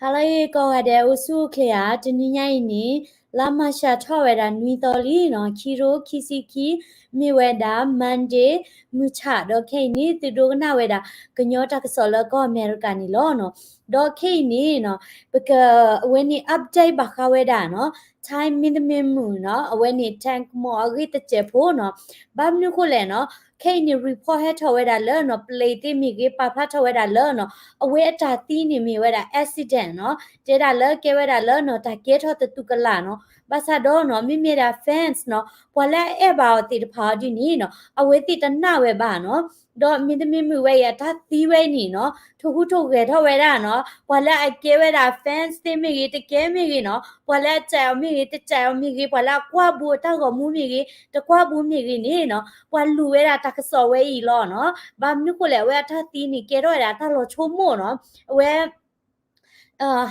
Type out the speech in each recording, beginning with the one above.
ဟါလၢအဂ့ၤ ကိးဂၤဒဲး အိၣ်ဆူၣ်အိၣ်ချ့ဧါ. တနံၤညါအံၤန့ၣ် လါမၤရှးထီၣ်ဝဲဒၣ်နွံသီလံနီၤ, ခံကထိခံဆံခံ, မ့ၢ်ဝဲဒၣ် Monday မုၢ်ဆၣ်, ဒီးခဲအံၤန့ၣ် သုဒိကနၣ်ဝဲဒၣ် ကညီတၢ်ကစီၣ်လၢကီၢ်အမဲရကၤန့ၣ်လီၤနီၤ. ဒီးခဲအံၤန့ၣ်နီၤ ပက အဝဲန့ၣ် update ဘၣ်ဃးဝဲဒၣ်နီၤ Thai မင်းသမင်းမုၣ်နီၤ, အဝဲန့ၣ် Than Kmo အဂ့ၢ်တစဲးဖိနီၤ. ဘၣ်မနုၤဃိလဲၣ်နီၤ, ခဲအံၤန့ၣ် report ဟဲထီၣ်ဝဲဒၣ်လၢနီၤ ပလံးသ့ၣ်မ့ၢ်ဂ့ၤ ပာ်ဖျါထီၣ်ဝဲဒၣ်လၢနီၤ အဝဲအတၢ်သံန့ၣ်မ့ၢ်ဝဲဒၣ် accident နီၤ, တဲဒၣ်လၢကဲဝဲဒၣ်လၢနီၤ တၢ်ကဲထီၣ်သတူၢ်ကလာ်နီၤ. ဘၣ်ဆၣ်ဒီးနီၤ မ့မ့ၢ်ဒၣ် fans နီၤ ပှၤလၢအအဲၣ်ဘၣ်အီၤသ့ၣ်တဖၣ်အီၤဒ်န့ၣ်နီၤ အဝဲသ့ၣ်တနာ်ဝဲဘၣ်နီၤ. ဒီးမင်းသမင်းမုၣ်ဝဲအံၤအတၢ်သံဝဲအံၤန့ၣ်နီၤ ထိၣ်ဟူးထိၣ်ဂဲၤထီၣ်ဝဲဒၣ်နီၤ, ပှၤလၢအကဲဝဲဒၣ် fans သ့ၣ်မ့ၢ်ဂ့ၤ တကဲမ့ၢ်ဂ့ၤနီၤ, ပှၤလၢအစဲးအီၤမ့ၢ်ဂ့ၤ တစဲးအီၤမ့ၢ်ဂ့ၤ, ပှၤလၢအကွၢ်ဘူးအတၢ်ဂီၤမူမ့ၢ်ဂ့ၤ တကွၢ်ဘူးမ့ၢ်ဂ့ၤန့ၣ်နီၤ ပှၤလူၤဝဲဒၣ်တၢ်ကစီၣ်ဝဲအံၤလီၤနီၤ. ဘၣ်မနုၤဃိလဲၣ် အဝဲအတၢ်သံန့ၣ် ကဲထီၣ်ဝဲဒၣ်တၢ်လီၤဆိကမိၣ်နီၤ. အဝဲ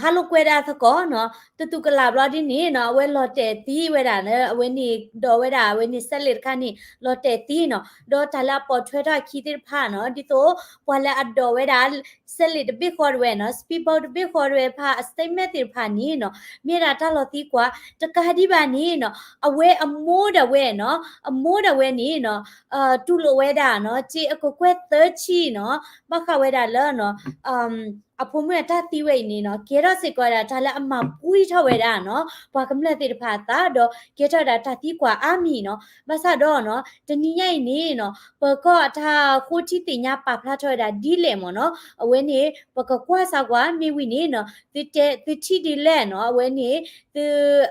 ဟးလိာ်ကွဲဒၣ်သကိးနီၤ သတူၢ်ကလာ်ဘျီဒ်န့ၣ်နီၤ အဝဲလီၤတဲာ်သံဝဲဒၣ်လၢ အဝဲန့ၣ် ဒိးဝဲဒၣ် အဝဲန့ၣ် စဲးလ့းတခါန့ၣ် လီၤတဲာ်သံနီၤ. ဒီးတၢ်လၢအပိာ်ထွဲထီၣ်အခံသ့ၣ်တဖၣ်နီၤ ဒ်သိး ပှၤလၢအဒိးဝဲဒၣ် စဲးလ့းတဘ့ၣ်ဃီတဝဲနီၤ speedboat တဘ့ၣ်ဃီတဝဲတဖၣ်အ statement သ့ၣ်တဖၣ်န့ၣ်နီၤ မ့ၢ်ဒၣ်တၢ်လီၤသံကွၢ် တကးဒံးဘၣ်န့ၣ်နီၤ အဝဲအမိၢ်ဒၣ်ဝဲနီၤ အမိၢ်ဒၣ်ဝဲန့ၣ်နီၤ တူၢ်လိာ်ဝဲဒၣ်နီၤ စ့အကကွဲၢ်သၢဆံနီၤ ဘၣ်ဃးဝဲဒၣ်လၢနီၤ အဖိမုၣ်အတၢ်သံဝဲအံၤန့ၣ်နီၤ ကဲထီၣ်စ့ၢ်ကီးဝဲဒၣ်တၢ်လၢအမၤပှံၢ်ထီၣ်ဝဲဒၣ်နီၤ ပှၤကမျၢၢ်သ့ၣ်တဖၣ်အသး ဒီးကဲထီၣ်ဝဲဒၣ်တၢ်သံကွၢ်အါမံၤနီၤ. ဘၣ်ဆၣ်ဒီးနီၤ တနံၤညါအံၤန့ၣ်နီၤ ပကီၢ်အတၢ်ဃိထံသ့ၣ်ညါပာ်ဖျါထီၣ်ဝဲဒၣ်ဒ်လဲၣ်မ့ၢ်နီၤ အဝဲန့ၣ် ပကကွၢ်စၢ်ကွၢ်မ့ၢ်ဝံၤန့ၣ်နီၤ သုတဲ သုထံၣ်ဒ်လဲၣ်နီၤ အဝဲန့ၣ် သု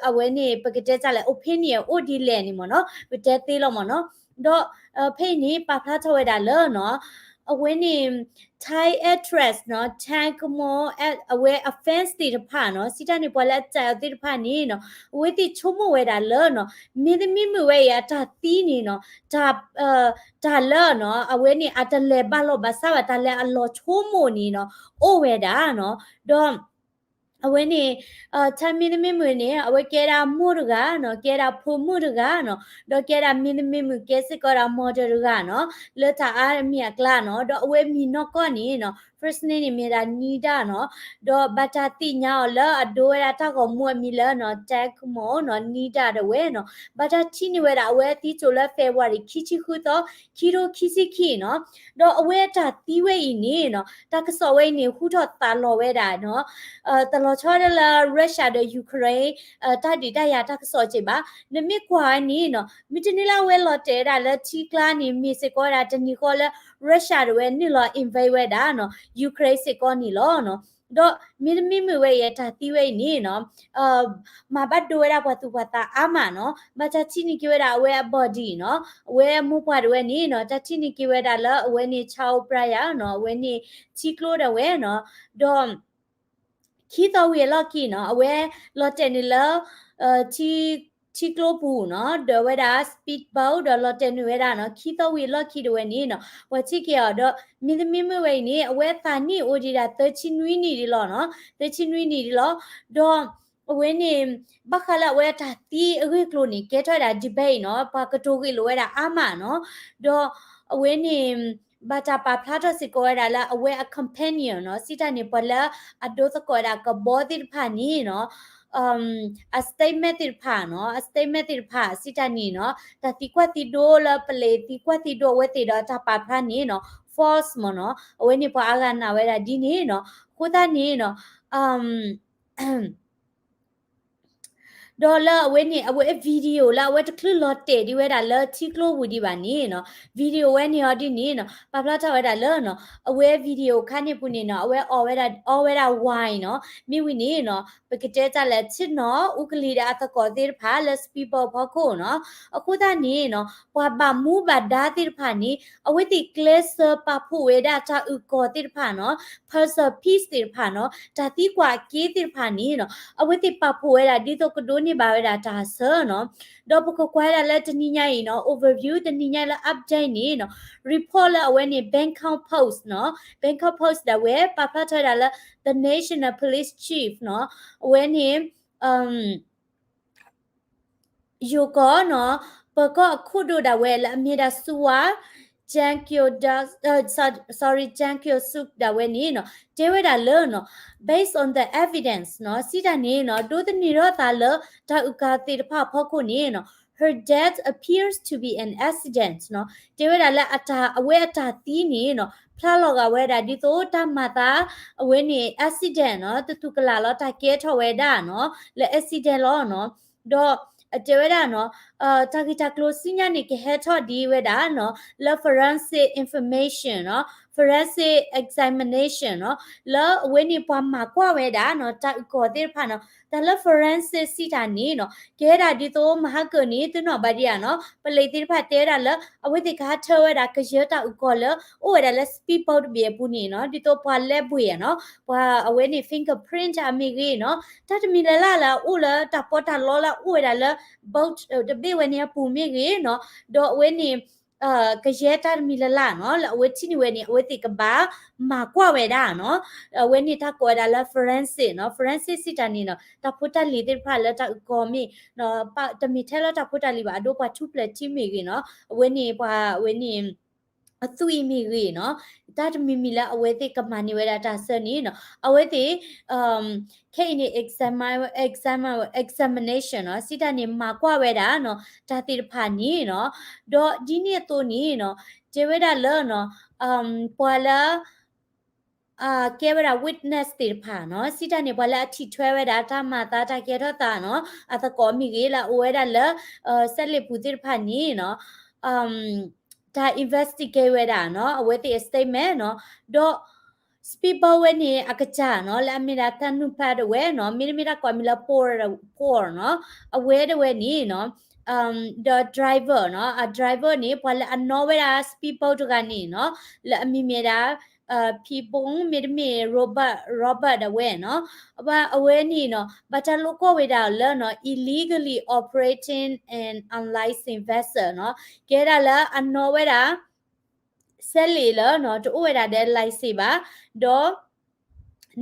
အဝဲန့ၣ် ပကတဲတၢ်လဲၣ် opinion အိၣ်ဒ်လဲၣ်န့ၣ်မ့ၢ်နီၤ ပတဲသ့လီၤမ့ၢ်နီၤ. ဒီး ဖဲအံၤန့ၣ် ပာ်ဖျါထီၣ်ဝဲဒၣ်လၢနီၤ အဝဲန့ၣ် Thai actress နီၤ Than Kmo အဝဲအ fans သ့ၣ်တဖၣ်နီၤ စံးတၢ်န့ၣ် ပှၤလၢအစဲးအီၤသ့ၣ်တဖၣ်န့ၣ်နီၤ အဝဲသ့ၣ်ဆိကမိၣ်ဝဲဒၣ်လၢနီၤ မင်းသမင်းမုၣ်ဝဲအံၤအတၢ်သံန့ၣ်နီၤ တၢ် တၢ်လၢနီၤ အဝဲန့ၣ် အတလဲၤဘၣ်လီၤဘၣ်စးဘၣ် တၢ်လၢအလီၤဆိကမိၣ်န့ၣ်နီၤ အိၣ်ဝဲဒၣ်နီၤ. ဒီး အဝဲန့ၣ် Thai မင်းသမင်းမုၣ်န့ၣ် အဝဲကဲဒၣ်မိၢ်တဂၤနီၤ ကဲဒၣ်ဖိမုၣ်တဂၤနီၤ ဒီးကဲဒၣ်မင်းသမင်းမုၣ် ကဲစ့ၢ်ကီးဒၣ် model တဂၤနီၤ လၢတၢ်အါမံၤအကျါနီၤ ဒီးအဝဲမံၤနီၢ်ကီၢ်န့ၣ်နီၤ first name န့ၣ်မ့ၢ်ဒၣ် Nida နီၤ ဒီးဘၣ်တၢ်သ့ၣ်ညါအီၤလၢအဒိဝဲဒၣ်တၢ်ဂီၤမူအမံၤလၢနီၤ Than Kmo နီၤ Nida ဒၣ်ဝဲနီၤ ဘၣ်တၢ်ထံၣ်န့ၢ်ဝဲဒၣ်အဝဲအသံစိာ်လၢ February ခံဆံဃုသီ ခံကထိခံဆံခံနီၤ ဒီးအဝဲအတၢ်သံဝဲအံၤန့ၣ်နီၤ တၢ်ကစီၣ်ဝဲအံၤန့ၣ် ဟူထီၣ်သးလီၤဝဲဒၣ်နီၤ တလီၤဆီဒၣ်လၢ Russia ဒီး Ukraine တၢ်ဒုးတၢ်ယၤတၢ်ကစီၣ်စ့ၢ်ဘၣ်. နမ့ၢ်ကွၢ်ဝဲန့ၣ်နီၤ မ့ၢ်တန့ၢ်လၢအဝဲလီၤတဲာ်ဝဲဒၣ်လၢထံကျါန့ၣ် မ့ၢ်စ့ၢ်ကီးဝဲဒၣ်တနံၤဃီလၢ Russia ဒၣ်ဝဲနုာ်လီၤ invade ဝဲဒၣ်နီၤ Ukraine စ့ၢ်ကီးန့ၣ်လီၤနီၤ. ဒီးမ့တမ့ၢ်မုၢ်ဝဲအံၤအတၢ်သံဝဲအံၤန့ၣ်နီၤ မၤဘၣ်ဒိဝဲဒၣ်ပှၤသူၣ်ပှၤသးအါမးနီၤ ဘၣ်တၢ်ထံၣ်န့ၢ်က့ၤဝဲဒၣ်အဝဲအ body နီၤ အဝဲအမိၢ်ပှၢ်ဒၣ်ဝဲန့ၣ်နီၤ တၢ်ထံၣ်န့ၢ်က့ၤဝဲဒၣ်လၢအဝဲန့ၣ် Chao Phraya နီၤ အဝဲန့ၣ် ထံကျိဒၣ်ဝဲနီၤ ဒီး ခံသီဝံၤအလီၢ်ခံနီၤ အဝဲလီၤတဲာ်န့ၣ်လၢ ထံကျိပူၤနီၤ ဒၣ်ဝဲဒၣ် speedboat ဒီးလီၤတဲာ်န့ၢ်ဝဲဒၣ်နီၤ ခံသီဝံၤအလီၢ်ခံဒၣ်ဝဲန့ၣ်နီၤ ပှၤထံၣ်က့ၤအီၤဒီး မ့တမ့ၢ်မုၢ်ဝဲအံၤန့ၣ် အဝဲအသးနံၣ်အိၣ်ဒံးဒၣ်သၢဆံနွံနံၣ်ဒံးလီၤနီၤ သၢဆံနွံနံၣ်ဒံးလီၤ ဒီး အဝဲန့ၣ် ဘၣ်ဃးလၢအဝဲအတၢ်သံအဂ့ၢ်အကျိၤန့ၣ် ကဲထီၣ်ဝဲဒၣ် debate နီၤ ပှၤကတိၤဂ့ၢ်လိာ်ဝဲဒၣ်အါမးနီၤ ဒီးအဝဲန့ၣ် ဘၣ်တၢ်ပာ်ဖျါထီၣ်စ့ၢ်ကီးဝဲဒၣ်လၢအဝဲအ companion နီၤ စံးတၢ်န့ၣ် ပှၤလၢအဒိသကိးဝဲဒၣ်ကဘီသ့ၣ်တဖၣ်န့ၣ်နီၤ အ statement သ့ၣ်တဖၣ်နီၤ အ statement သ့ၣ်တဖၣ် စံးတၢ်န့ၣ်နီၤ တၢ်သံကွၢ်သံဒိလၢပလံးသံကွၢ်သံဒိအဝဲသ့ၣ်ဒီးတၢ်ပာ်ဖျါန့ၣ်နီၤ false မ့ၢ်နီၤ အဝဲန့ၣ်ပှၤအါဂၤနာ်ဝဲဒၣ်ဒ်န့ၣ်နီၤ အဃိသတးန့ၣ်နီၤ ဒီးလၢအဝဲန့ၣ် အဝဲ video လၢအဝဲတချုးလီၤတဲာ်ဒံးဝဲဒၣ်လၢထံကျိပူၤဒံးဘၣ်န့ၣ်နီၤ video ဝဲန့ၣ်အီၤဒ်န့ၣ်နီၤ ပာ်ဖျါထီၣ်ဝဲဒၣ်လၢနီၤ အဝဲ video ခါန့ၣ်ပူၤန့ၣ်နီၤ အဝဲအီၣ်ဝဲဒၣ် အီဝဲဒၣ် wine နီၤ မ့ၢ်ဝံၤန့ၣ်နီၤ ပကတဲတၢ်လၢ ဆ့ၣ်နီၤ အူကလံၤဒီးအသကိးသ့ၣ်တဖၣ်လၢ speedboat ဖီခိၣ်နီၤ အဃိသတးန့ၣ်နီၤ ပှၤဘၣ်မူဘၣ်ဒါသ့ၣ်တဖၣ်န့ၣ် အဝဲသ့ၣ်ကျဲးစၢးပာ်ဖှိၣ်ဝဲဒၣ်တၢ်အုၣ်ကီၤသ့ၣ်တဖၣ်နီၤ puzzle piece သ့ၣ်တဖၣ်နီၤ တၢ်သံကွၢ်အက့သ့ၣ်တဖၣ်န့ၣ်နီၤ အဝဲသ့ၣ်ပာ်ဖှိၣ်ဝဲဒၣ်ဒ်သိးကဒိးန့ၢ်ဘၣ်ဝဲဒၣ်တၢ်ဆၢနီၤ ဒီးပကကွၢ်ဝဲဒၣ်လၢတနံၤညါအံၤနီၤ overview တနံၤညါလၢ update န့ၣ်နီၤ report လၢအဝဲန့ၣ် Bangkok Post နီၤ Bangkok Post ဒၣ်ဝဲပာ်ဖျါထီၣ်ဝဲဒၣ်လၢ the national police chief နီၤ အဝဲန့ၣ် ယိၤကီၢ်နီၤ ပၢၤကီၢ်အခိၣ်ဒိၣ်ဒၣ်ဝဲလၢအမ့ၢ်ဒၣ် ဆူဝါ Jang Kyo, sorry, Jang Kyo Suk ဒၣ်ဝဲန့ၣ်နီၤ တဲဝဲဒၣ်လၢနီၤ based on the evidence နီၤ စံးတၢ်န့ၣ်နီၤ ဒိးသန့ၤထီၣ်သးလၢတၢ်အုၣ်ကၢ်သ့ၣ်တဖၣ်အဖီခိၣ်န့ၣ်နီၤ her death appears to be an accident နီၤ တဲဝဲဒၣ်လၢအတၢ် အဝဲအတၢ်သံန့ၣ်နီၤ ဖျါလီၤဂာ်ဝဲဒၣ်ဒ်သိးတၢ်မၤသး အဝဲန့ၣ် accident နီၤ တသူၣ်ကလာ်လီၤတၢ်ကဲထီၣ်ဝဲဒၣ်နီၤ လၢ accident လီၤနီၤ ဒီးတဲဝဲဒၣ်နီၤ တၢ်ဂ့ၢ်တၢ်ကျိၤဆူညါန့ၣ် ကဟဲထီၣ်ဒံးဝဲဒၣ်နီၤ လၢ forensic information နီၤ forensic examination နီၤ လၢအဝဲန့ၣ်ပှၤမၤကွၢ်ဝဲဒၣ်နီၤ တၢ်အုၣ်ကီၤသ့ၣ်တဖၣ်နီၤ တၢ်လၢ forensic စံးတၢ်န့ၣ်နီၤ ကဲဒၣ်ဒ်သိးမဟါကၢၣ်န့ၣ် သုနီၣ်ဘၣ်ဒံးဧါနီၤ ပလံးသ့ၣ်တဖၣ်တဲဝဲဒၣ်လၢ အဝဲသ့ၣ်ကဟးထၢဝဲဒၣ်ကယၢတၢ်အုၣ်ကီၤလၢ အိၣ်ဝဲဒၣ်လၢ speedboat တဘ့ၣ်အပူၤန့ၣ်နီၤ ဒ်သိးပှၤလဲၤဘှံးဧါနီၤ ပှၤအဝဲန့ၣ် fingerprint အမ့ၢ်ဂ့ၤနီၤ တၢ်တမံၤလၢ်လၢ်လၢအအိၣ်လၢတၢ်ပီးတၢ်လီလၢအအိၣ်ဝဲဒၣ်လၢ boat တဘ့ၣ်ဝဲန့ၣ်အပူၤမ့ၢ်ဂ့ၤနီၤ ဒီးအဝဲန့ၣ် ကယဲၢ်တၢ်တမံၤလၢ်လၢ်နီၤ လၢအဝဲထံၣ်န့ၢ်ဝဲန့ၣ် အဝဲသ့ၣ်ကဘၣ်မၤကွၢ်ဝဲဒၣ်နီၤ အဝဲန့ၣ်တၢ်ကိးဝဲဒၣ်လၢ forensic နီၤ forensic စံးတၢ်န့ၣ်နီၤ တၢ်ဖိတၢ်လံၤသ့ၣ်တဖၣ်လၢတၢ်အုၣ်ကီၤမ့ၢ် တမ့ၢ်ထဲလၢတၢ်ဖိတၢ်လံၤဘၣ် အဒိပှၤထူပျဲၢ်ထံမ့ၢ်ဂ့ၤနီၤ အဝဲန့ၣ်ပှၤအဝဲန့ၣ် အသွံၣ်မ့ၢ်ဂ့ၤနီၤ တၢ်တမံၤမံၤလၢအဝဲသ့ၣ်ကမၤန့ၢ်ဝဲဒၣ်တၢ်ဆၢန့ၣ်နီၤ အဝဲသ့ၣ် ခဲအံၤန့ၣ် exam exam examination နီၤ စံးတၢ်န့ၣ် မၤကွၢ်ဝဲဒၣ်နီၤ တၢ်သ့ၣ်တဖၣ်န့ၣ်နီၤ ဒီးဒ်န့ၣ်အသိးန့ၣ်နီၤ တဲဝဲဒၣ်လၢနီၤ ပှၤလၢ ကဲဝဲဒၣ် witness သ့ၣ်တဖၣ်နီၤ စံးတၢ်န့ၣ် ပှၤလၢအထံၣ်ထွဲဝဲဒၣ်တၢ်မၤသးတၢ်ကဲထီၣ်သးနီၤ အသကိးမ့ၢ်ဂ့ၤ လၢအအိၣ်ဝဲဒၣ်လၢ စဲးလ့ၣ်ပူၤသ့ၣ်တဖၣ်န့ၣ်နီၤ တၢ် investigate ဝဲဒၣ်နီၤ အဝဲသ့ၣ်အ statement နီၤ ဒီး speedboat ဝဲန့ၣ်အကစၢ်နီၤ လၢအမ့ၢ်ဒၣ် Thanupha ဒၣ်ဝဲနီၤ မ့တမ့ၢ်တၢ်ကိးမံၤလၢ Paul Paul နီၤ အဝဲဒၣ်ဝဲန့ၣ်နီၤ ဒီး driver နီၤ အ driver န့ၣ် ပှၤလၢအနီၣ်ဝဲဒၣ် speedboat တဂၤန့ၣ်နီၤ လၢအမံၤမ့ၢ်ဒၣ် Phibong မ့တမ့ၢ် Robert Robert ဒၣ်ဝဲနီၤ အဝဲန့ၣ်နီၤ ဘၣ်တၢ်လိာ်ကွီၢ်ဝဲဒၣ်လၢနီၤ illegally operating an unlicensed vessel နီၤ ကဲဒၣ်လၢအနီၣ်ဝဲဒၣ် စဲးလ့ၣ်လၢနီၤ တအိၣ်ဝဲဒၣ်ဒီး license ဘၣ် ဒီး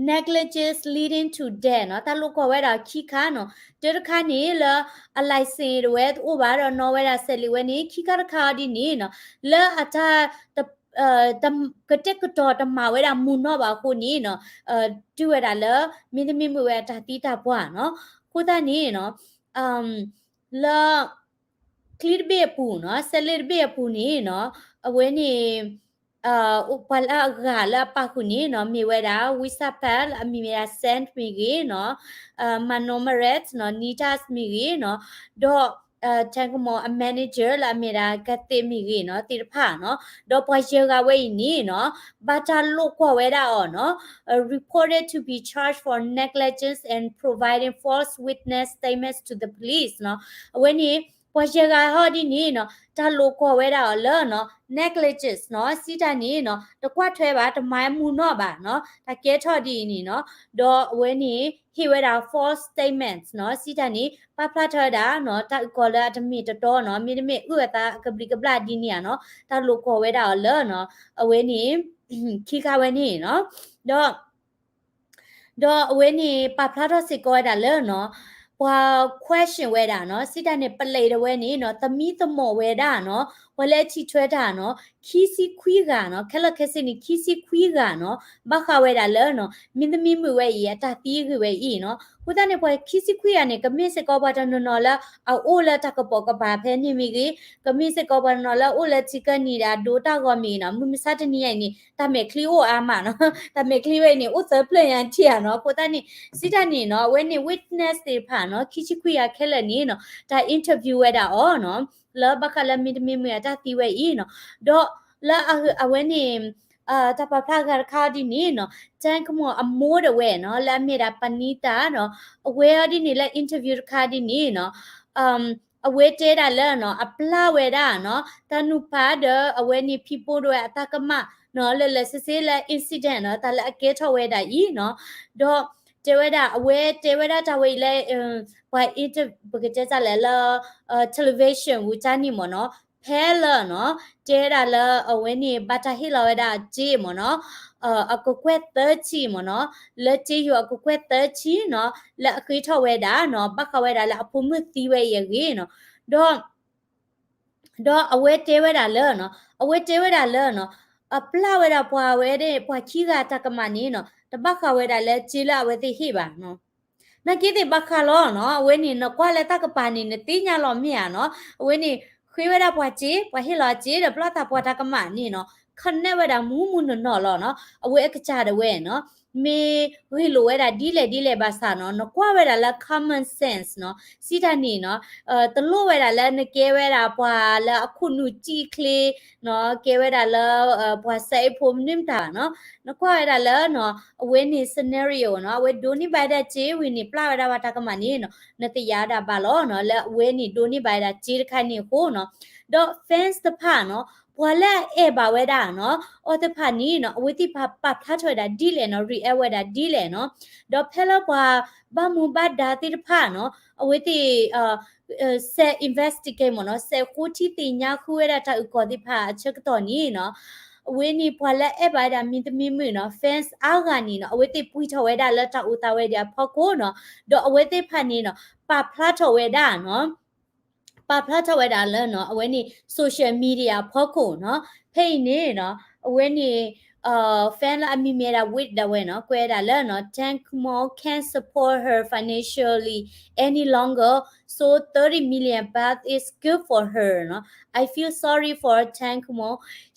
negligence leading to death နီၤ တၢ်လိာ်ကွီၢ်ဝဲဒၣ်ခံခါနီၤ တၢတခါန့ၣ်လၢအ license ဒၣ်ဝဲတအိၣ်ဘၣ်ဒီးနီၣ်ဝဲဒၣ်စဲးလ့ၣ်ဝဲန့ၣ် ခံခါတခါအီၤဒ်န့ၣ်နီၤ လၢအတၢ် ကတဲာ်ကတီၤတမၤဝဲဒၣ်မုာ်နီၣ်ဘၣ်အဃိန့ၣ်နီၤ တုၤဝဲဒၣ်လၢ မ့တမ့ၢ်မ့ၢ်ဝဲအတၢ်သံတၢ်ပှၢ်နီၤ အဃိသတးန့ၣ်နီၤ လၢ ချံတဘ့ၣ်အပူၤနီၤ စဲးလ့ၣ်တဘ့ၣ်အပူၤန့ၣ်နီၤ အဝဲန့ၣ် ပှၤလၢအဂၤလၢအပာ်ဃုာ်န့ၣ်နီၤ မ့ၢ်ဝဲဒၣ် ဝံစၢ်ဖဲ လၢအမံၤမ့ၢ်ဒၣ် Saint မ့ၢ်ဂ့ၤနီၤ Mano Meret နီၤ Nitas မ့ၢ်ဂ့ၤနီၤ ဒီး Tangamo အ manager လၢအမ့ၢ်ဒၣ် ကသ့ၣ်မ့ၢ်ဂ့ၤနီၤ သ့ၣ်တဖၣ်နီၤ ဒီးပှၤယဲၢ်ဂၤဝဲအံၤန့ၣ်နီၤ ဘၣ်တၢ်လိာ်ကွီၢ်ဝဲဒၣ်အီၤနီၤ reported to be charged for negligence and providing false witness statements to the police နီၤ အဝဲန့ၣ် ပှၤယဲၢ်ဂၤဟီဒ်န့ၣ်နီၤ တၢ်လိာ်ကွီၢ်ဝဲဒၣ်အီၤလၢနီၤ negligence နီၤ စံးတၢ်န့ၣ်နီၤ တကွၢ်ထွဲဘၣ် တမၤမုာ်နီၣ်ဘၣ်နီၤ တၢ်ကဲထီၣ်ဒ်အံၤန့ၣ်နီၤ ဒီးအဝဲန့ၣ် ဟ့ၣ်ဝဲဒၣ် false statements နီၤ စံးတၢ်န့ၣ် ပာ်ဖျါထီၣ်ဝဲဒၣ်နီၤ တၢ်အုၣ်ကီၤလၢအတမ့ၢ်တတီနီၤ မ့တမ့ၢ်အုၣ်အသးအကဘျံးကဘျၣ်ဒ်န့ၣ်ဧါနီၤ တၢ်လိာ်ကွီၢ်ဝဲဒၣ်အီၤလၢနီၤ အဝဲန့ၣ် ခံခါဝဲန့ၣ်နီၤ ဒီး ဒီးအဝဲန့ၣ် ပာ်ဖျါထီၣ်စ့ၢ်ကီးဝဲဒၣ်လၢနီၤ ပှၤ question ဝဲဒၣ်နီၤ စံးတၢ်န့ၣ် ပလံးဒၣ်ဝဲန့ၣ်နီၤ သမံသမိးဝဲဒၣ်နီၤ ပှၤလၢအထံၣ်ထွဲတၢ်နီၤ ခံဆံခွံဂၤနီၤ ခဲလၢာ်ခဲဆ့န့ၣ် ခံဆံခွံဂၤနီၤ ဘၣ်ဃးဝဲဒၣ်လၢနီၤ မ့တမ့ၢ်မ့ၢ်ဝဲအံၤ အတၢ်သံအဂ့ၢ်ဝဲအံၤနီၤ အဃိသတးန့ၣ် ပှၤခံဆံခွံဂၤန့ၣ် ကမ့ၢ်စ့ၢ်ကီးပှၤတနီၤနီၤလၢ အအိၣ်လၢတၢ်ကပိာ်ကပၤဖဲန့ၣ်မ့ၢ်ဂ့ၤ ကမ့ၢ်စ့ၢ်ကီးပှၤတနီၤလၢအအိၣ်လၢထံကၢနံၤဒၣ်ဒိတၢ်ဂီၤမ့ၢ်ဂ့ၤနီၤ မုၢ်မဆါတနံၤအံၤန့ၣ် တၢ်မဲာ်ချံအိၣ်အါမးနီၤ တၢ်မဲာ်ချံဝဲအံၤန့ၣ် အိၣ်သၢဖျၢၣ်ညါထံၣ်ဧါနီၤ အဃိသတးန့ၣ် စံးတၢ်န့ၣ်နီၤ အဝဲန့ၣ် witness သ့ၣ်တဖၣ်နီၤ ခံဆံခွံဂၤခဲလၢာ်န့ၣ်နီၤ တၢ် interview ဝဲဒၣ်အီၤနီၤ လၢဘၣ်ဃးလၢမ့တမ့ၢ်မ့ၢ်အတၢ်သံဝဲအံၤနီၤ ဒီးလၢအဝဲန့ၣ် တၢ်ပာ်ဖျါအဂၤတခါအီၤဒ်န့ၣ်နီၤ တၢ်ကမီၤအမိၢ်ဒၣ်ဝဲနီၤ လၢအမ့ၢ်ဒၣ် ပနံတၢ်နီၤ အဝဲအီၤဒ်န့ၣ်လၢ interview တခါဒ်န့ၣ်နီၤ အဝဲတဲဒၣ်လၢနီၤ အပျၢ်ဝဲဒၣ်နီၤ တၢ်နုၢ်ဖးဒီးအဝဲန့ၣ်ဖံးပိဒီးအတၢ်ကမၣ်နီၤ လၢလၢာ်ဆ့ဆ့လၢ incident နီၤ တၢ်လၢအကဲထီၣ်ဝဲဒၣ်အံၤနီၤ ဒီးတဲဝဲဒၣ် အဝဲတဲဝဲဒၣ်တၢ်ဝဲအံၤလၢ ပှၤ inter ပကတဲတၢ်လဲၣ်လၢ television ဝူတၢ်န့ၣ်မ့ၢ်နီၤ ဖဲလၢနီၤ တဲဒၣ်လၢအဝဲန့ၣ် ဘၣ်တၢ်ဟ့ၣ်လီၤဝဲဒၣ်အစ့မ့ၢ်နီၤ အကကွဲၢ်သၢဆံမ့ၢ်နီၤ လၢစ့ယိၤအကကွဲၢ်သၢဆံနီၤ လၢအဃ့ထီၣ်ဝဲဒၣ်နီၤ ဘၣ်ဃးဝဲဒၣ်လၢအဖိမုၣ်သံဝဲအံၤအဂ့ၢ်နီၤ ဒီး ဒီးအဝဲတဲဝဲဒၣ်လၢနီၤ, အဝဲတဲဝဲဒၣ်လၢနီၤ, အပျၢ်ဝဲဒၣ်ပှၤဝဲဒၣ် ပှၤခံဂၤတၢ်ကမၣ်န့ၣ်နီၤ, တဘၣ်ဃးဝဲဒၣ်လၢစ့လၢအဝဲသ့ၣ်ဟ့ၣ်ဘၣ်နီၤ. နာ်က့သ့ၣ်ဘၣ်ဃးလီၤနီၤ, အဝဲန့ၣ်နကွၢ်လၢတၢ်ကပၤန့ၣ် နသ့ၣ်ညါလီၤမ့ၢ်ဧါနီၤ, အဝဲန့ၣ် ဃ့ဝဲဒၣ်ပှၤစ့, ပှၤဟ့ၣ်လီၤအစ့ဒီးပျၢ်သးပှၤတၢ်ကမၣ်န့ၣ်နီၤ, connect ဝဲဒၣ်မူမူနီၢ်နီၢ်လီၤနီၤ, အဝဲအကစၢ်ဒၣ်ဝဲနီၤ မ့ၢ်ဂ့ၢ်လိာ်ဝဲဒၣ်ဒ်လဲၣ်ဒ်လဲၣ်ဘၣ်ဆၣ်နီၤ, နကွၢ်ဝဲဒၣ်လၢ common sense နီၤ, စံးတၢ်န့ၣ်နီၤ, တလိၣ်ဝဲဒၣ်လၢနကဲဝဲဒၣ်ပှၤလၢအခိၣ်နူာ်စံၣ်ချ့နီၤ, ကဲဝဲဒၣ်လၢ ပှၤစဲအ့ၣ်ဖိမနုၤမတၤဘၣ်နီၤ, နကွၢ်ဝဲဒၣ်လၢနီၤ, အဝဲန့ၣ် scenario နီၤ, အဝဲဒိးန့ၢ်ဘၣ်ဝဲဒၣ်စ့ဝံၤန့ၣ် ပျၢ်ဝဲဒၣ်ပှၤတၢ်ကမၣ်န့ၣ်နီၤ, နသ့ၣ်ညါဒၣ်ဘၣ်လီၤနီၤ, လၢအဝဲန့ၣ်ဒိးန့ၢ်ဘၣ်ဝဲဒၣ်စ့တခါန့ၣ်အဃိနီၤ, ဒီး fans တဖၣ်နီၤ, ပှၤလၢအအဲၣ်ဘၣ်ဝဲဒၣ်နီၤ, အီၤသ့ၣ်တဖၣ်န့ၣ်နီၤ, အဝဲသ့ၣ်တဖၣ်ပာ်ဖျါထီၣ်ဝဲဒၣ်ဒ်လဲၣ်နီၤ, react ဝဲဒၣ်ဒ်လဲၣ်နီၤ, ဒီးဖဲလၢပှၤဘၣ်မူဘၣ်ဒါသ့ၣ်တဖၣ်နီၤ, အဝဲသ့ၣ် စဲး investigate မ့ၢ်နီၤ, စဲးဃိထံသ့ၣ်ညါဃုဝဲဒၣ်တၢ်အုၣ်ကီၤသ့ၣ်တဖၣ်အဆၢကတီၢ်န့ၣ်နီၤ, အဝဲန့ၣ်ပှၤလၢအအဲၣ်ဘၣ်ဝဲဒၣ်မံၤတမံၤမုၣ်နီၤ, fans အါဂၤန့ၣ်နီၤ, အဝဲသ့ၣ်ပှံၢ်ထီၣ်ဝဲဒၣ်လၢတၢ်အိၣ်သးဝဲဒၣ်အဖီခိၣ်နီၤ, ဒီးအဝဲသ့ၣ်တဖၣ်န့ၣ်နီၤ, ပာ်ဖျါထီၣ်ဝဲဒၣ်နီၤ ပာ်ဖျါထီၣ်ဝဲဒၣ်လၢနီၤ, အဝဲန့ၣ် social media အဖီခိၣ်နီၤ, ဖဲအံၤန့ၣ်နီၤ, အဝဲန့ၣ် fan လၢအမံၤမ့ၢ်ဝဲဒၣ် Wit ဒၣ်ဝဲနီၤ, ကွဲးဝဲဒၣ်လၢနီၤ, Tangmo can't support her financially any longer, so thirty million baht is good for her နီၤ, I feel sorry for Tangmo,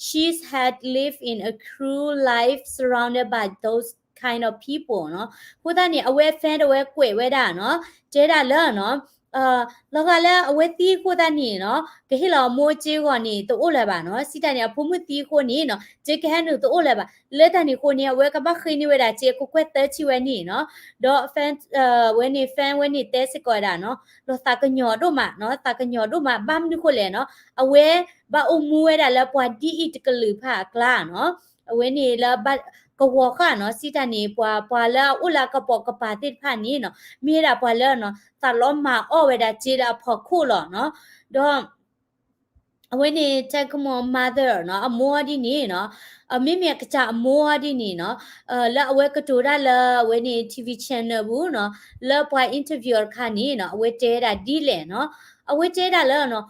she's had lived in a cruel life surrounded by those kind of people နီၤ, အဃိသတးန့ၣ် အဝဲ fan တဝဲကွဲးဝဲဒၣ်နီၤ, တဲဒၣ်လၢနီၤ လီၤဂာ်လၢအဝဲသံအဃိသတးန့ၣ်နီၤ, ကဟ့ၣ်လီၤအမိၢ်စ့အဂီၢ်န့ၣ် တအိၣ်လၢၤဘၣ်နီၤ, စံးတၢ်န့ၣ် အဖိမုၣ်သံအဃိန့ၣ်နီၤ, စ့ကဟဲနုာ်တအိၣ်လၢၤဘၣ်, လၢတၢ်န့ၣ်အဃိန့ၣ် အဝဲကဘၣ်ဃ့န့ၢ်ဝဲဒၣ်စ့အကကွဲၢ်သၢဆံဝဲန့ၣ်နီၤ, ဒီး fan ဝဲန့ၣ် fan ဝဲန့ၣ်တဲစ့ၢ်ကီးဝဲဒၣ်နီၤ, လီၤသးကညီၤဒိၣ်မးနီၤ, သးကညီၤဒိၣ်မး ဘၣ်မနုၤဃိလဲၣ်နီၤ, အဝဲဘၣ်အိၣ်မူဝဲဒၣ်လၢပှၤဒ်အံၤတကလုာ်တဖၣ်အကျါနီၤ, အဝဲန့ၣ်လၢ ကဝီၤဃာ်နီၤ, စံးတၢ်န့ၣ် ပှၤ ပှၤလၢအအိၣ်လၢအကပိာ်ကပၤသ့ၣ်တဖၣ်န့ၣ်နီၤ, မ့ၢ်ဝဲဒၣ်ပှၤလၢနီၤ သးလီမၤအီၣ်ဝဲဒၣ်စ့လၢအဖီခိၣ်လီၤနီၤ, ဒီး အဝဲန့ၣ် Tangmo mother နီၤ, အမိၢ်အီၤဒ်န့ၣ်နီၤ, မ့မ့ၢ်အကစၢ်အမိၢ်အီၤဒ်န့ၣ်နီၤ, လၢအဝဲကတိၤတၢ်လၢအဝဲန့ၣ် TV channel ပူၤနီၤ, လၢပှၤ interview တခါန့ၣ်နီၤ, အဝဲတဲဝဲဒၣ်ဒ်လဲၣ်နီၤ, အဝဲတဲဒၣ်လၢနီၤ,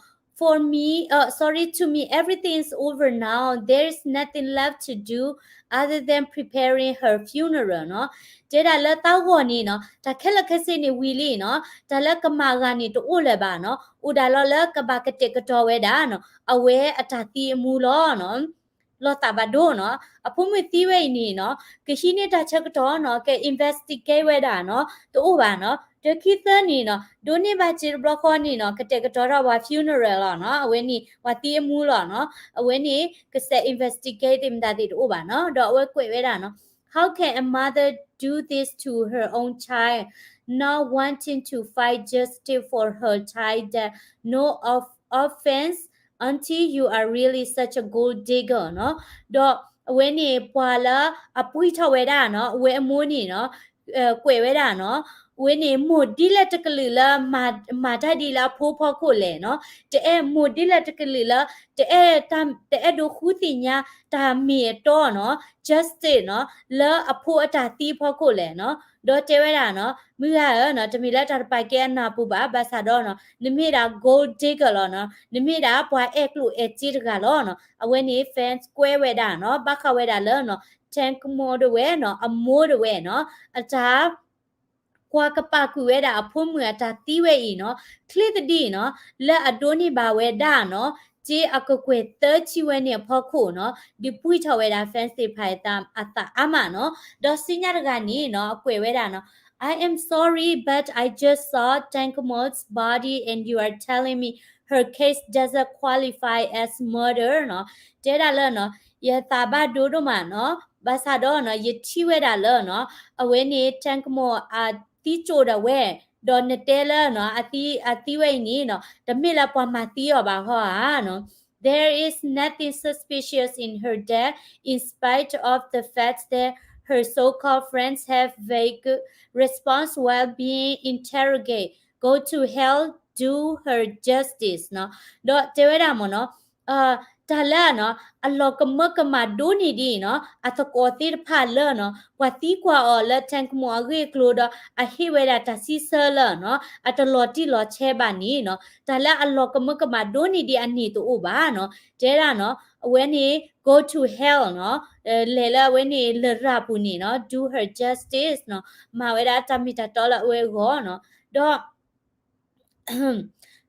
for me, uh, sorry, to me, everything is over now. There is nothing left to do other than preparing her funeral နီၤ. တဲဒၣ်လၢသးဂီၢ်န့ၣ်နီၤ, တၢ်ခဲလၢာ်ခဲဆ့န့ၣ်ဝံၤလံနီၤ, တၢ်လၢကမၤဂၤန့ၣ်တအိၣ်လၢၤဘၣ်နီၤ, အိၣ်ဒၣ်လီၤလၢကဘၣ်ကတဲာ်ကတီၤဝဲဒၣ်နီၤ, အဝဲအတၢ်သံအမူလီၤနီၤ. လီၤသးဘၣ်ဒိနီၤ, အဖိမုၣ်သံဝဲအံၤန့ၣ်နီၤ, ကဟံးန့ၢ်တၢ်ဆၢကတီၢ်နီၤ, က investigate ဝဲဒၣ်နီၤ, တအိၣ်ဘၣ်နီၤ. တခံသၢန့ၣ်နီၤ, ဒိးန့ၢ်ဘၣ်စ့တဘျီဃီန့ၣ်နီၤ, ကတဲာ်ကတီၤထီၣ်ပှၤ funeral လီၤနီၤ, အဝဲန့ၣ် ပှၤသံအမူလီၤနီၤ, အဝဲန့ၣ် ကစဲး investigate သ့ၣ်မတၤသ့ၣ်တအိၣ်ဘၣ်နီၤ, ဒီးအဝဲကွဲးဝဲဒၣ်နီၤ, How can a mother do this to her own child, not wanting to fight justice for her child that no of offense until you are really such a gold digger နီၤ. ဒီးအဝဲန့ၣ် ပှၤလၢအပှံၢ်ထီၣ်ဝဲဒၣ်နီၤ, အဝဲအမိၢ်န့ၣ်နီၤ, ကွဲးဝဲဒၣ်နီၤ, အဝဲန့ၣ် မိၢ်ဒ်လဲၣ်တကလုာ်လၢ မၤတၢ်ဒ်လၢအဖိဖီခိၣ်လဲၣ်နီၤ, တအဲၣ်မိၢ်ဒ်လဲၣ်တကလုာ်လၢ တအဲၣ်တၢ် တအဲၣ်ဒိးဃုသ့ၣ်ညါတၢ်မ့ၢ်အတီနီၤ, justice နီၤ, လၢအဖိအတၢ်သံအဖီခိၣ်လဲၣ်နီၤ. ဒီးတဲဝဲဒၣ်နီၤ, မုၢ်ဂၤဧၢနီၤ, တမ့ၢ်လၢတၢ်တပာ်ကဲအနၢ်ပူၤဘၣ်, ဘၣ်ဆၣ်ဒီးနီၤ, နမ့ၢ်ဒၣ် gold digger လီၤနီၤ, နမ့ၢ်ဒၣ်ပှၤအဲၣ်ကျိၣ်အဲၣ်စ့တဂၤလီၤနီၤ. အဝဲန့ၣ် fans ကွဲးဝဲဒၣ်နီၤ, ဘၣ်ဃးဝဲဒၣ်လၢနီၤ, Tangmo ဒၣ်ဝဲနီၤ, အမိၢ်ဒၣ်ဝဲနီၤ, အတၢ် ကွၢ်ကပာ်ကွံာ်ဝဲဒၣ်အဖိမုၣ်အတၢ်သံဝဲအံၤနီၤ, ချ့သဒံးနီၤ, လၢအဒိးန့ၢ်ဘၣ်ဝဲဒၣ်နီၤ, စ့အကကွဲၢ်သၢဆံဝဲန့ၣ်အဖီခိၣ်နီၤ, ဒုးပှံၢ်ထီၣ်ဝဲဒၣ် fans သ့ၣ်တဖၣ်အသးအါမးနီၤ, ဒီးဆူညါတဂၤန့ၣ်နီၤ, အကွဲးဝဲဒၣ်နီၤ, I am sorry, but I just saw Tangmo's body and you are telling me her case doesn't qualify as murder နီၤ, တဲဒၣ်လၢနီၤ, ယသးဘၣ်ဒိဒိၣ်မးနီၤ, ဘၣ်ဆၣ်ဒီးနီၤ, ယထံၣ်ဝဲဒၣ်လၢနီၤ, အဝဲန့ၣ် Tangmo အသံကၠိဒၣ်ဝဲ, ဒီးနတဲလၢနီၤ, အသံ, အသံဝဲအံၤန့ၣ်နီၤ, တမ့ၢ်လၢပှၤမၤသံအီၤဘၣ်ဟီဧါနီၤ. There is nothing suspicious in her death, in spite of the fact that her so-called friends have vague response while being interrogated. Go to hell, do her justice နီၤ. ဒီးတဲဝဲဒၣ်မ့ၢ်နီၤ, အ တၢ်လၢနီၤ အလီၤကမၢကမၣ်ဒိၣ်န့ၢ်ဒံးနီၤ အသကိးသ့ၣ်တဖၣ်လၢနီၤ ပှၤသံကွၢ်အီၤလၢ Tangmo အဂ့ၢ်အကျိၤဒီး အဟ့ၣ်ဝဲဒၣ်တၢ်စံးဆၢလၢနီၤ အတလီၤတံၢ်လီၤဆဲးဘၣ်န့ၣ်နီၤ တၢ်လၢအလီၤကမၢကမၣ်ဒိၣ်န့ၢ်ဒံးအန့ၣ်တအိၣ်ဘၣ်နီၤ တဲဒၣ်နီၤ အဝဲန့ၣ် go to hell နီၤ လဲၤလၢအဝဲန့ၣ်လရာ်ပူၤန့ၣ်နီၤ do her justice နီၤ မၤဝဲဒၣ်တၢ်မ့ၢ်တၢ်တီလၢအဝဲအဂီၢ်နီၤ ဒီး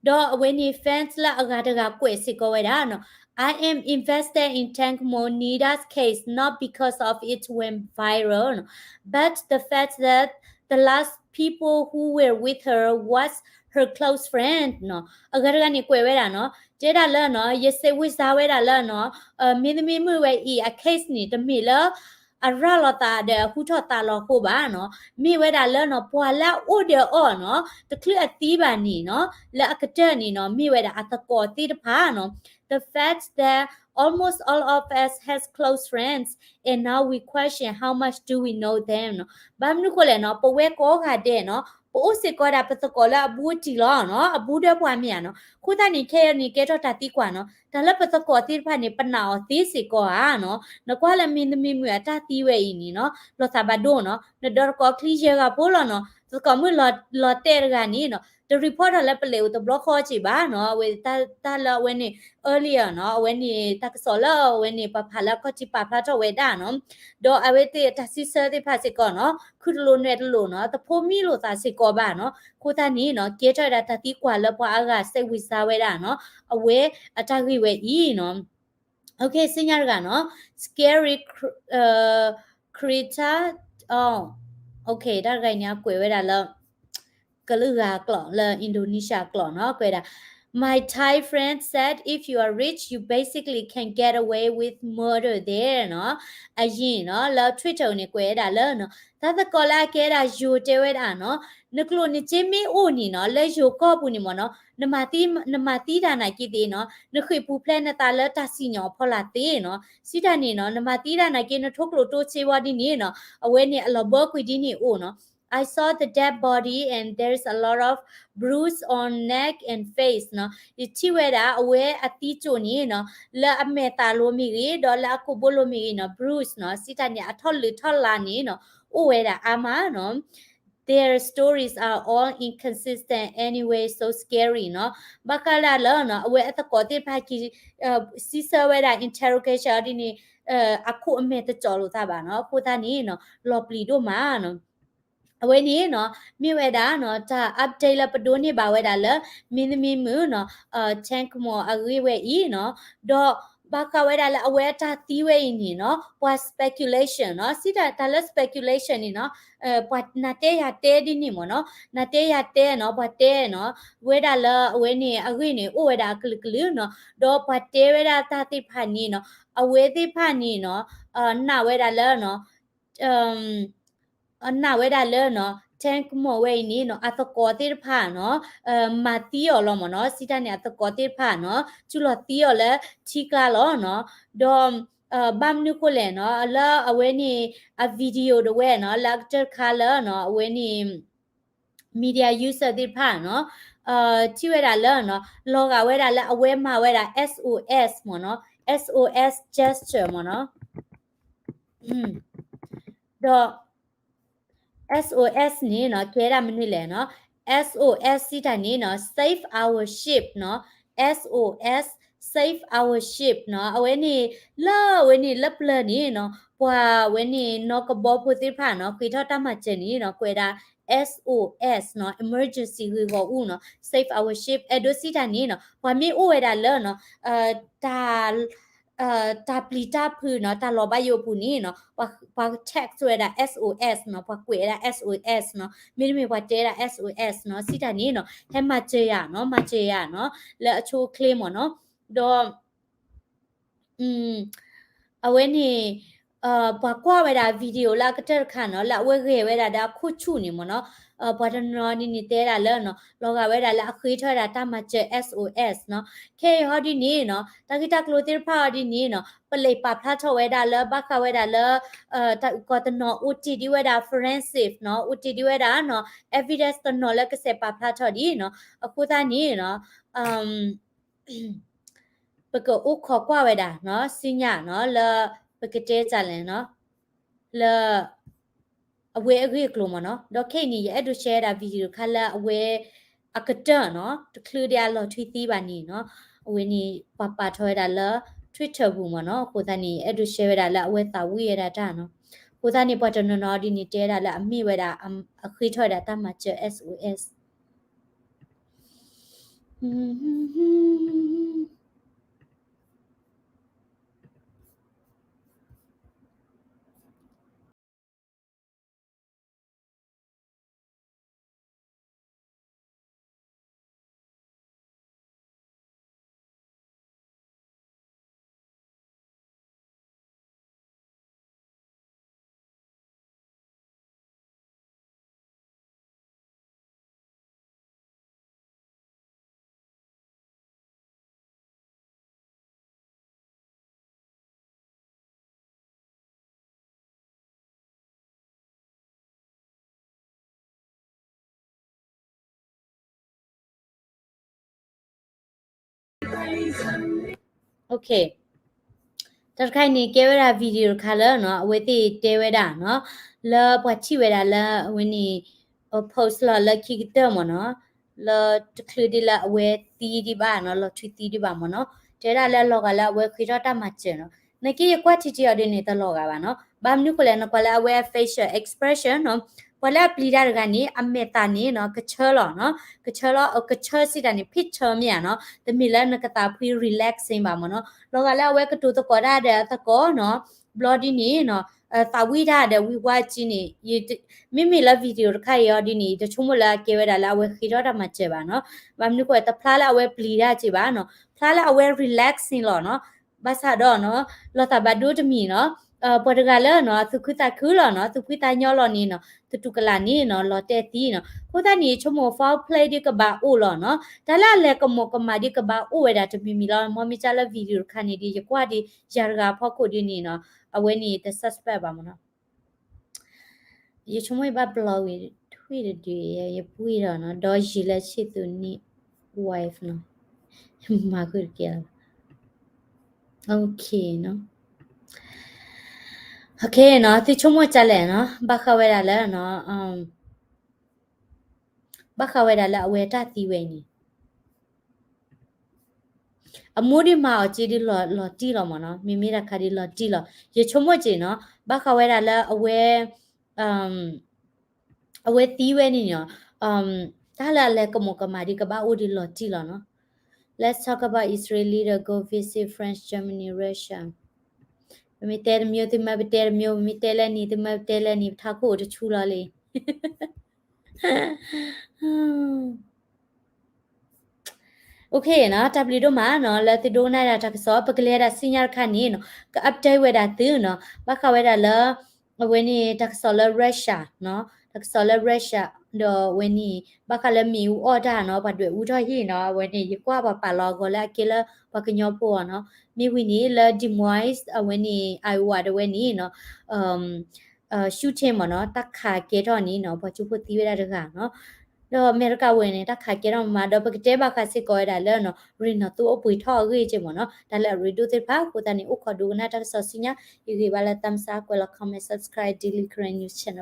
ဒီးအဝဲန့ၣ် fans လၢအဂၤတဂၤကွဲးစ့ၢ်ကီးဝဲဒၣ်နီၤ I am invested in Tangmo Nida's case not because of it went viral but the fact that the last people who were with her was her close friend နီၤ အဂၤတဂၤန့ၣ်ကွဲးဝဲဒၣ်နီၤ တဲဒၣ်လၢနီၤ ယစိတ်ဝင်စားဝဲဒၣ်လၢနီၤ မင်းသမီးမုၣ်ဝဲအံၤအ case န့ၣ် တမ့ၢ်လၢ အရၤလီၤသးဒီးဟူထီၣ်သးလီၤအဃိဘၣ်နီၤ မ့ၢ်ဝဲဒၣ်လၢနီၤ ပှၤလၢအအိၣ်ဒီးအီၤနီၤ တချုးအသံဘၣ်န့ၣ်နီၤ လၢအကတၢၢ်န့ၣ်နီၤ မ့ၢ်ဝဲဒၣ်အသကိးသ့ၣ်တဖၣ်နီၤ The fact that almost all of us has close friends and now we question how much do we know them နီၤ ဘၣ်မနုၤဃိလဲၣ်နီၤ ပဝဲကိးဂၤဒဲးနီၤ ပအိၣ်စ့ၢ်ကီးဒၣ်ပသကိးလၢအဘူးအတံၢ်လီၤနီၤ အဘူးဒီးပှၤမ့ၢ်ဧါနီၤ အဃိသတးန့ၣ် ခဲအံၤန့ၣ် ကဲထီၣ်တၢ်သံကွၢ်နီၤ တၢ်လၢပသကိးသ့ၣ်တဖၣ်န့ၣ် ပနာ်အီၤသ့စ့ၢ်ကီးဧါနီၤ နကွၢ်လၢမင်းသမီးမုၣ်အတၢ်သံဝဲအံၤန့ၣ်နီၤ လီၤသးဘၣ်ဒိနီၤ နဒီးသကိးချံယဲၢ်ဂၤဖိလီၤနီၤ သကိးမုၣ်လီၤတဲာ်တဂၤန့ၣ်နီၤ တ report ထီၣ်လၢပလဲၤအိၣ်တဘျီဃီက့ၤဘၣ်နီၤ အဝဲတၢ်လၢအဝဲန့ၣ် earlier နီၤ အဝဲန့ၣ် တၢ်ကစီၣ်လၢအဝဲန့ၣ် ပှၤဖးလၢအခီၣ်ထံးပာ်ဖျါထီၣ်ဝဲဒၣ်နီၤ ဒီးအဝဲသ့ၣ်တၢ်စံးဆၢသ့ၣ်တဖၣ်စ့ၢ်ကီးနီၤ ခုတလိာ်နွဲၣ်တလိာ်နီၤ သဖိမံလိာ်သးစ့ၢ်ကီးဘၣ်နီၤ အဃိသတးန့ၣ်နီၤ ကဲထီၣ်ဝဲဒၣ်တၢ်သံကွၢ်လၢပှၤအါဂၤစိတ်ဝင်စားဝဲဒၣ်နီၤ အဝဲအတၢ်ဂ့ၢ်ဝဲအံၤနီၤ Okay စံညါတဂၤနီၤ scary cr- အ creature အ okay တၢ်တဂၤအံၤန့ၣ် အကွဲးဝဲဒၣ်လၢ ကလုာ်ဂၤကျိာ်လၢ Indonesia ကျိာ်နီၤ ကွဲးဒၣ် My Thai friend said if you are rich, you basically can get away with murder there နီၤ အယံၤနီၤ လၢ Twitter န့ၣ် ကွဲးဝဲဒၣ်လၢနီၤ တၢ်သကိးလၢအကဲဒၣ်ယိၤတဲဝဲဒၣ်နီၤ နကျိၣ်နစ့မ့ၢ်အိၣ်န့ၣ်နီၤ လၢယိၤကီၢ်ပူၤန့ၣ်မ့ၢ်နီၤ နမၤသံ နမၤသံတၢ်နာ်က့သ့ၣ်နီၤ နဃ့ၢ်ပူၤဖျဲးနသးလၢတၢ်စံၣ်ညီၣ်အဖီလာ်သ့နီၤ စံးတၢ်န့ၣ်နီၤ နမၤသံတၢ်နာ်က့ နထိကျိၣ်ထိစ့ဝဲဒ်န့ၣ်နီၤ အဝဲန့ၣ်အလီၤဘၢကွံာ်ဒ်န့ၣ်အိၣ်နီၤ I saw the dead body and there's a lot of bruise on neck and face နီၤ ယထံၣ်ဝဲဒၣ်အဝဲအသံကၠိၣ်န့ၣ်နီၤ လၢအမဲာ်သးလိၤမ့ၢ်ဂ့ၤ ဒီးလၢအကိာ်ဘိလိၤမ့ၢ်ဂ့ၤနီၤ bruise နီၤ စံးတၢ်န့ၣ် အထီၣ်လုးထီၣ်လးန့ၣ်နီၤ အိၣ်ဝဲဒၣ်အါမးနီၤ Their stories are all inconsistent anyway, so scary နီၤ ဘၣ်ဃးဒၣ်လၢနီၤ အဝဲအသကိးသ့ၣ်တဖၣ်က့ၤ စံးဆၢဝဲဒၣ် interrogation ဒ်န့ၣ် အခိၣ်အမဲာ်တကၠီၤလိာ်သးဘၣ်နီၤ အဃိသတးန့ၣ်နီၤ လီၤပျံၤဒိၣ်မးနီၤ အဝဲန့ၣ်နီၤ မ့ၢ်ဝဲဒၣ်နီၤ တၢ် update လၢပဒိးန့ၢ်ဘၣ်ဝဲဒၣ်လၢ မင်းသမီးမုၣ်နီၤ Tangmo အဂ့ၢ်ဝဲအံၤနီၤ ဒီးဘၣ်ဃးဝဲဒၣ်လၢအဝဲအတၢ်သံဝဲအံၤန့ၣ်နီၤ ပှၤ speculation နီၤ စံးတၢ်တၢ်လၢ speculation န့ၣ်နီၤ ပှၤနၤတဲယၤတဲဒ်န့ၣ်မ့ၢ်နီၤ နၤတဲယၤတဲနီၤ ပှၤတဲနီၤ ဝဲဒၣ်လၢအဝဲန့ၣ် အဂ့ၢ်န့ၣ် အိၣ်ဝဲဒၣ်အကလုာ်ကလုာ်နီၤ ဒီးပှၤတဲဝဲဒၣ်တၢ်သ့ၣ်တဖၣ်န့ၣ်နီၤ အဝဲသ့ၣ်တဖၣ်န့ၣ်နီၤ နာ်ဝဲဒၣ်လၢနီၤ နာ်ဝဲဒၣ်လၢနီၤ Tangmo ဝဲအံၤန့ၣ်နီၤ အသကိးသ့ၣ်တဖၣ်နီၤ မၤသံအီၤလီၤမ့ၢ်နီၤ စံးတၢ်န့ၣ် အသကိးသ့ၣ်တဖၣ်နီၤ တူၢ်လိာ်သံအီၤလၢထံကျါလီၤနီၤ ဒီး ဘၣ်မနုၤဃိလဲၣ်နီၤ လၢအဝဲန့ၣ် အ video တဝဲနီၤ လၢအကတၢၢ်တခါလၢနီၤ အဝဲန့ၣ် media user သ့ၣ်တဖၣ်နီၤ ထံၣ်ဝဲဒၣ်လၢနီၤ လီၤဂာ်ဝဲဒၣ်လၢအဝဲမၤဝဲဒၣ် S O S မ့ၢ်နီၤ S O S gesture မ့ၢ်နီၤ ဒီး S O S န့ၣ်နီၤ ကဲဒၣ်မနုၤလဲၣ်နီၤ S O S စံးတၢ်န့ၣ်နီၤ save our ship နီၤ S O S save our ship နီၤ အဝဲန့ၣ် လၢအဝဲန့ၣ်လၢပျၢၤန့ၣ်နီၤ ပှၤဝဲန့ၣ်နီၢ်ကဘီဖိသ့ၣ်တဖၣ်နီၤ ဃ့ထီၣ်တၢ်မၤစၢၤန့ၣ်နီၤ ကွဲးဒၣ် S O S နီၤ emergency ဂ့ၢ်ဂီၢ်အူနီၤ save our ship အဲၣ်ဒိးစံးတၢ်န့ၣ်နီၤ ပှၤမ့ၢ်အိၣ်ဝဲဒၣ်လၢနီၤ တၢ် တၢ်ပျံၤတၢ်ဖုးနီၤ တၢ်လီၤဘၣ်ယိၣ်အပူၤန့ၣ်နီၤ ပှၤ text ဝဲဒၣ် S O S နီၤ ပှၤကွဲးဝဲဒၣ် S O S နီၤ မ့တမ့ၢ်ပှၤတဲဒၣ် S O S နီၤ စံးတၢ်န့ၣ်နီၤ ဟဲမၤစၢၤယၤနီၤ မၤစၢၤယၤနီၤ လၢအဆိအချ့မ့ၢ်နီၤ ဒီး အဝဲန့ၣ် ပှၤကွၢ်ဝဲဒၣ် video လၢအကတၢၢ်တခါနီၤ လၢအဝဲဂဲၤဝဲဒၣ်ဒီးအခိၣ်ဆူၣ်န့ၣ်မ့ၢ်နီၤ ပှၤတနီၤဒ်န့ၣ်တဲဒၣ်လၢနီၤ လီၤဂာ်ဝဲဒၣ်လၢအဃ့ထီၣ်ဝဲဒၣ်တၢ်မၤစၢၤ S O S နီၤ ခဲအံၤဟီဒ်န့ၣ်နီၤ တၢ်ဂ့ၢ်တၢ်ကျိၤသ့ၣ်တဖၣ်ဟီဒ်န့ၣ်နီၤ ပလံာ်ပာ်ဖျါထီၣ်ဝဲဒၣ်လၢဘၣ်ဃးဝဲဒၣ်လၢ တၢ်အုၣ်ကီၤတနီၤအိၣ်တ့ၢ်ဒံးဝဲဒၣ် forensic နီၤ အိၣ်တ့ၢ်ဒံးဝဲဒၣ်နီၤ evidence တနီၤလၢကစဲးပာ်ဖျါထီၣ်ဒ်နီၤ အဃိသတးန့ၣ်နီၤ ပကအိၣ်ခိးကွၢ်ဝဲဒၣ်နီၤ စံၣ်ညီၣ်နီၤ လၢပကတဲတၢ်လဲၣ်နီၤ လၢ အဝဲအဂ့ၢ်အကျိၤမ့ၢ်နီၤ. ဒီးခဲအံၤန့ၣ် ယအဲၣ်ဒိး share ဝဲဒၣ် video တခါလၢအဝဲအကတၢၢ်နီၤ တချုးဒံးအလီၤထွံသံဘၣ်န့ၣ်နီၤ အဝဲန့ၣ် ပှၤပာ်ထီၣ်ဝဲဒၣ်လၢ Twitter ပူၤမ့ၢ်နီၤ. အဃိသတးန့ၣ် ယအဲၣ်ဒိး share ဝဲဒၣ်လၢအဝဲသးဝံၣ်ဝဲဒၣ်တၢ်နီၤ. အဃိသတးန့ၣ် ပှၤတနီၤနီၤဒ်န့ၣ် တဲဝဲဒၣ်လၢအမ့ၢ်ဝဲဒၣ် အဃ့ထီၣ်ဝဲဒၣ်တၢ်မၤစၢၤ S O Sတၢ်တခါအံၤန့ၣ် ကဲဝဲဒၣ် video တခါလၢနီၤ အဝဲသ့ၣ်တဲဝဲဒၣ်နီၤ လၢပှၤထံၣ်ဝဲဒၣ်လၢအဝဲန့ၣ် post လီၤလၢခံကတၢၢ်မ့ၢ်နီၤ လၢတချုးဒံးလၢအဝဲသံဒံးဘၣ်နီၤ လီၤထွံသံဒံးဘၣ်မ့ၢ်နီၤ တဲဒၣ်လၢအလီၤဂာ်လၢအဝဲဃ့ထီၣ်တၢ်မၤစၢၤနီၤ နာ်က့ယကွၢ်ထံထံအီၤဒ်န့ၣ် တလီၤဂာ်ဘၣ်နီၤ. ဘၣ်မနုၤဃိလဲၣ် နကွၢ်လၢအဝဲအ facial expression နီၤ ပှၤလၢအပျံၤတၢ်တဂၤန့ၣ် အမဲာ်သၣ်န့ၣ်နီၤ ကဆၢလီၤနီၤ ကဆၢလီၤ ကဆၢစံးတၢ်န့ၣ် ဖ့ၣ်ဆၢမ့ၢ်ဧါနီၤ တမ့ၢ်လၢနကသးဖှံ relaxing ဘၣ်မ့ၢ်နီၤ လီၤဂာ်လၢအဝဲကတိၤသကိးတၢ်ဒီးအသကိးနီၤ ဘျီဒ်န့ၣ်နီၤ သးဝံၣ်တၢ်ဒီးဝံၣ်ဝါက့န့ၣ် မ့မ့ၢ်လၢ video တခါအံၤအီၤဒ်န့ၣ် ယတဆိကမိၣ်လၢအကဲဝဲဒၣ်လၢအဝဲဃ့ထီၣ်တၢ်မၤစၢၤဘၣ်နီၤ. ဘၣ်မနုၤဃိ တဖျါလၢအဝဲပျံၤတၢ်က့ဘၣ်နီၤ ဖျါလၢအဝဲ relaxing လီၤနီၤ. ဘၣ်ဆၣ်ဒီးနီၤ လီၤသးဘၣ်ဒိတမံၤနီၤ ပှၤတဂၤလၢနီၤ သူၣ်ခုသးခုလီၤနီၤ သူၣ်ဖှံသးညီလီၤန့ၣ်နီၤ သတူၢ်ကလာ်န့ၣ်နီၤ လီၤတဲာ်သံနီၤ. အဃိသတးန့ၣ် ယဆိကမိၣ် foul play ဒ်ကဘၣ်အိၣ်လီၤနီၤ တၢ်လၢအလဲၤကမီၤကမၣ်ဒ်ကဘၣ်အိၣ်ဝဲဒၣ်တမံၤမံၤလီၤ. မ်မ့ၢ်ကၢ်လၢ video တခါန့ၣ်ဒီး ယကွၢ်ဒ်ယၤတဂၤအဖီခိၣ်ဒ်န့ၣ်နီၤ အဝဲန့ၣ်တ suspect ဘၣ်မ့ၢ်နီၤ. ယဆိကမိၣ်ယဘၣ်ပျီဝံၤထွံၣ်တဒု ယပှံၢ်ဒီးနီၤ ဒီးယံာ်လၢဆံၣ်သူနံၣ် wife နီၤ မၤဃုာ်တကဲလီၤ. Okay နီၤ okay နီၤ သုဆိကမိၣ်ကၢ်လဲၣ်နီၤ ဘၣ်ဃးဝဲဒၣ်လၢနီၤ ဘၣ်ဃးဝဲဒၣ်လၢအဝဲတၢ်သံဝဲန့ၣ် အမိၢ်ဒ်မၤအီၤက့ဒ်လီၤတံၢ်လီၤမ့ၢ်နီၤ မ့မ့ၢ်တၢ်ခါဒ်လီၤတံၢ်လီၤ ယဆိကမိၣ်က့နီၤ ဘၣ်ဃးဝဲဒၣ်လၢအဝဲ အဝဲသံဝဲန့ၣ်နီၤ တၢ်လၢအလဲၤကမီၤကမၣ်ဒ်ကဘၣ်အိၣ်ဒ်လီၤတံၢ်လီၤနီၤ. Let's talk about Israel leader go visit France, Germany, Russia. ပမ့ၢ်တဲတမျိုး သုမၢပတဲတမျိုး ပမ့ၢ်တဲလၢနံၤ သုမၢပတဲလၢနံၤ ပထးခိၣ်အိၣ်တဆူလီၤလံ Okay နီၤ တၢ်ဘျုးဒိၣ်မးနီၤ လၢသုဒိကနၣ်ဒၣ်တၢ်ကစီၣ် ပကလဲၤဒၣ်စံၣ်ညီၣ်တခါန့ၣ်နီၤ က update ဝဲဒၣ်သုနီၤ ဘၣ်ဃးဝဲဒၣ်လၢ အဝဲန့ၣ် တၢ်ကစီၣ်လၢ Russia နီၤ တၢ်ကစီၣ်လၢ Russia ဒီးအဝဲန့ၣ် ဘၣ်ဃးလၢမ့ၣ်အူအီၣ်တၢ်နီၤ ပှၤဒွဲၣ်အူထီၣ်ဟံၣ်နီၤ အဝဲန့ၣ် ယကွၢ်ပှၤပာ်လီၤအဂီၢ်လၢအကဲလၢပှၤကညီဖိအီၤနီၤ မ့ၢ်ဝံၤန့ၣ် လၢ Des Moines အဝဲန့ၣ် Iowa တဝဲန့ၣ်နီၤ shooting မ့ၢ်နီၤ တၢ်ခးကဲထီၣ်န့ၣ်နီၤ ပှၤကၠိဖိသံဝဲဒၣ်တဂၤနီၤ ဒီးအမဲရကၤဝဲန့ၣ် တၢ်ခးကဲထီၣ်မး ဒီးပကတဲဘၣ်ဃးစ့ၢ်ကီးဝဲဒၣ်လၢနီၤ ရ့ၣ်နီၣ်သိအိၣ်ပှ့ၤထီၣ်အဂ့ၢ်က့မ့ၢ်နီၤ တၢ်လၢအရ့ဒိၣ်သ့ၣ်တဖၣ် အဃိသတးန့ၣ် အိၣ်ခိးဒိကနၣ်တၢ်ကစီၣ်စံၣ်ညီၣ် ယဂ့ၢ်ဘၣ်လၢ thumbs up ကွဲးလီၤ comment subscribe Daily Karen News Channel